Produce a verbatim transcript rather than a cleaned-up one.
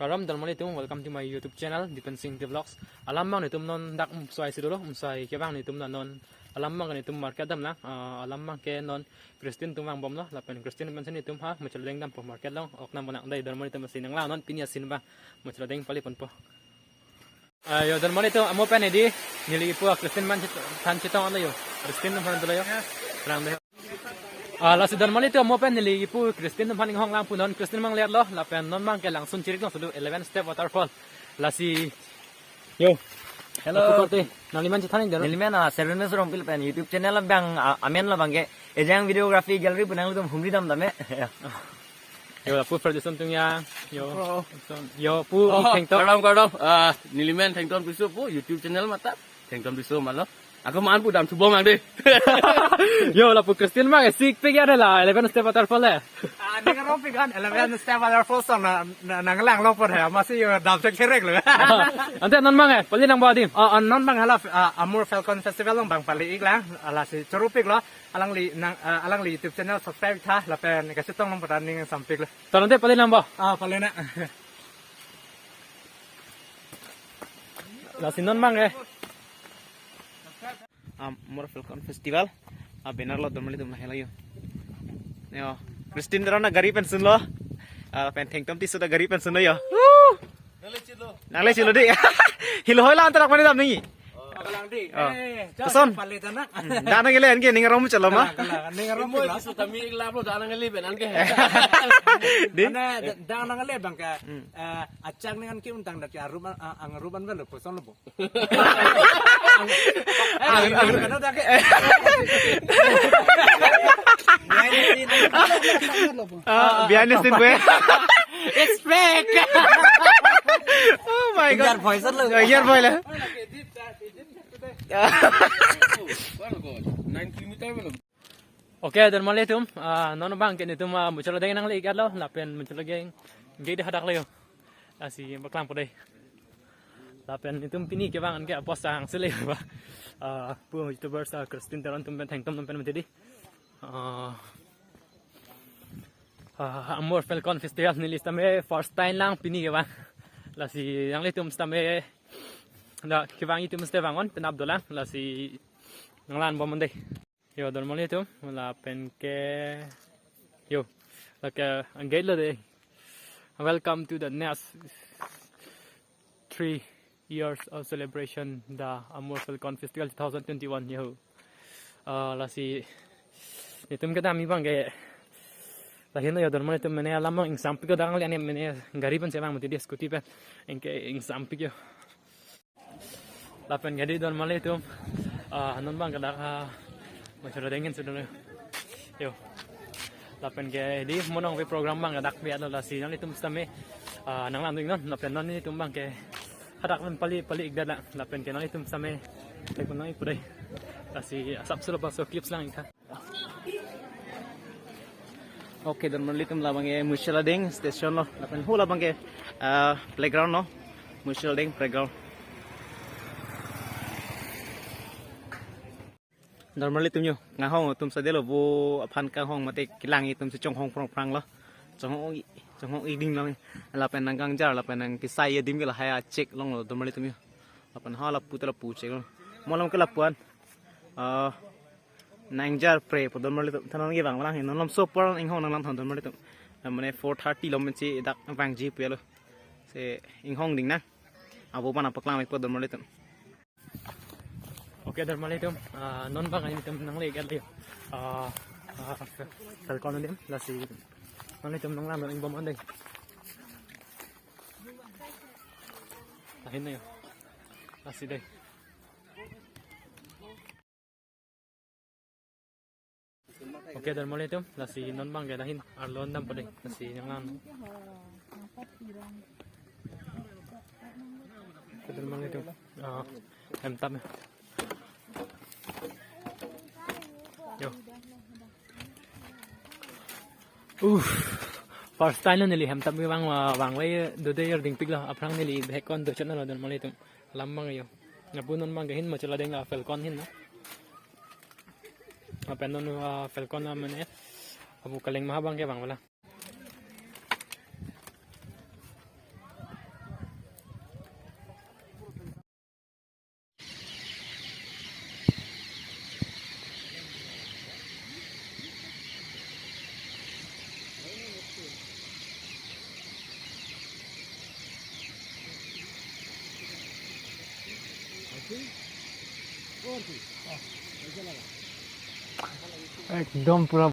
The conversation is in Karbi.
Kardom, kardom, donmali atum, welcome to my YouTube channel, Dipen Sing Vlogs. Alam abang netum non dak Umsoi si dolo, Umsoi kevang netum non, non alam abang netum market damlang, ah, alam abang ke non Christian atum vangbomlo, lapen Christian pensi netum ha Mucherlodeng dampo market along, ok nang bonang dei donmali atum, si nanglang non pini a-scene abang Mucherlodeng pali ponpo. Ah, yo, donmali atum, amo pen hedi, neli kipu a-Christian aphan chet-, aphan chetong lo yo. Christian aphan dolo yo. Prang dei. Ah, lasi donmali atum, amo pen neli kipu Christian aphan inghong lang pu, non Christian abang le-etlo, lapen non abang ke langsun chirik long sudu eleven step waterfall. Lasi, yo. Hello. Lapu korte, nanglimen chethan dei. Nelimen, ah, Seven Miss Rongpi pen YouTube channel abang, ah, amen lo abang ke Ejang Videography Gallery pu, nanglitum humri dam dam eh. Yo, lapu Ferguson atum ya. Yo. Oh. Yo, pu, oh, thengtok. Kardom, kardom. Ah, nelimen Thengton Tisso pu, YouTube channel mate Thengton Tisso ma lo. Ako man pu dam thubom lang dei. Yo, lapu Christian abang, eh, sik pik ya dei la, eleven step waterfall eh. Ah, ning arong pik an, eleven step waterfall song na, na, nanglang lo por he, masi yo dam thek therek lo. Ante non abang eh, pali nangbo adim. Ah, ah, non abang hala, ah, Amur Falcon Festival along abang pali iklang, ah, lasi choro pik lo. Alangli nang, ah, alangli YouTube channel subscribe tha, lapen kachetong long patan ning sampik lo. Tonte pali nangbo. Ah, pali nang. Lasi non abang eh. Amur Falcon Festival a-banner lo donmali atum, lahelo yo. Yo, Christian Teron agari pen sunlo. Ah, pen Thengton Tisso ta gari pen sunlo yo. Woo! Nangle chilo dei. Helo hoi la antarak mane dam nangji. Kalang dei. Oh. Eh, koson? Pali ta na. Hmm, da nangle anke ning arong muchotlo ma? Kalang, kalang. Ning arong muchotlo. Tisso kami iklap lo, da nangle ben anke. Dei? Ane, da, da nangle abang ke, hmm, eh, achak ning an ki untang da ke arup an, a-, ang arup an velo, koson lo bo. Ang, ang, ang, ano da ke? Ah, behind the scene, gue. It's fake. Oh my God. Your voice lo. Oh, your voice lo. Nine kilometer lo. Okay, donmali atum, ah, non abang ke netum, ah, Mucherlodeng nangle iklo, lapen Mucherlodeng gate hadak lo yo. Lasi paklang po dei. Lapen netum pini kevang anke apos sang sele ba. Ah, pu YouTubers, ah, Christian Teron atum pen Thengton atum pen mati dei. Ah, ah, Amur Falcon Festival neli sitame first time lang pini kevang. Lasi nanglitum sitame da kevang itum sitame vang-un penap dolang, lasi nanglangbom dei. Yo, donmali atum, lapen ke, yo, lake, ang gate lo dei. Welcome to the next three years of celebration, the Amur Falcon Festival two thousand twenty-one, yo. Ah, lasi, netum kedam abang ke, lahin lo yo, donmali atum, mane alam abang ingsampik ko dang le ane mane gari pen si vang mati dei, scooty pen, anke ingsampik yo. Lapen ke dei donmali atum, ah, non abang ke dak, ah, Mucherlodeng ahin sudo yo. Lapen ke dei mo nangve program abang ke dak biat lo, lasi nanglitum sitame, ah, nanglang ding non, lapen non netum abang ke hadak pen pali, pali ikdet lang, lapen ke nanglitum sitame tek nang ipu dei. Lasi asap solo paso clips lang ik tha. Okay, donmali atum, labang ke Mucherlodeng station lo. Lapen ho labang ke, ah, playground lo. Mucherlodeng playground. Donmali atum yo, nganghong atum sade lo, vo aphan kanghong mate kelang atum si chonghong prong prang lo. Chonghong i, chonghong iding lo. Lapen nangkangjar, lapen nangkesai adim ke lahai achek long lo, donmali atum yo. Lapen ha lapu ta lapu chek lo. Mo alam ke lapu-an. Ah, nangjar pre po donmali atum. Than nangkevang lang, non alam so apor inghong nanglang than donmali atum. Mane four thirty lo mensi dak vangji pu lo. Si inghong ding nang. Avo aphan paklang po donmali atum. Okay, donmali atum, ah, non abang netum nangle iklo yo. Ah, ah, Falcon adim, lasi nanglitum nanglang ingbom dei. Lahin lo yo. Lasi dei. Okay, donmali atum, lasi non abang ke lahin arlo an dampo dei, lasi nanglang. Okay, donmali atum, ah, hemtap ya. Yo. Uh, first time lo neli hemtap kevang, ah, vangve do dei, arding pik lo, aphrang neli bihek kon do chot lo donmali atum. Alam abang yo. Lapu non abang ke hin Mucherlodeng a-Falcon ahin lo. Lapen non, ah, Falcon a mane apu kaleng ma abang ke vangve lang. একদম পুৰা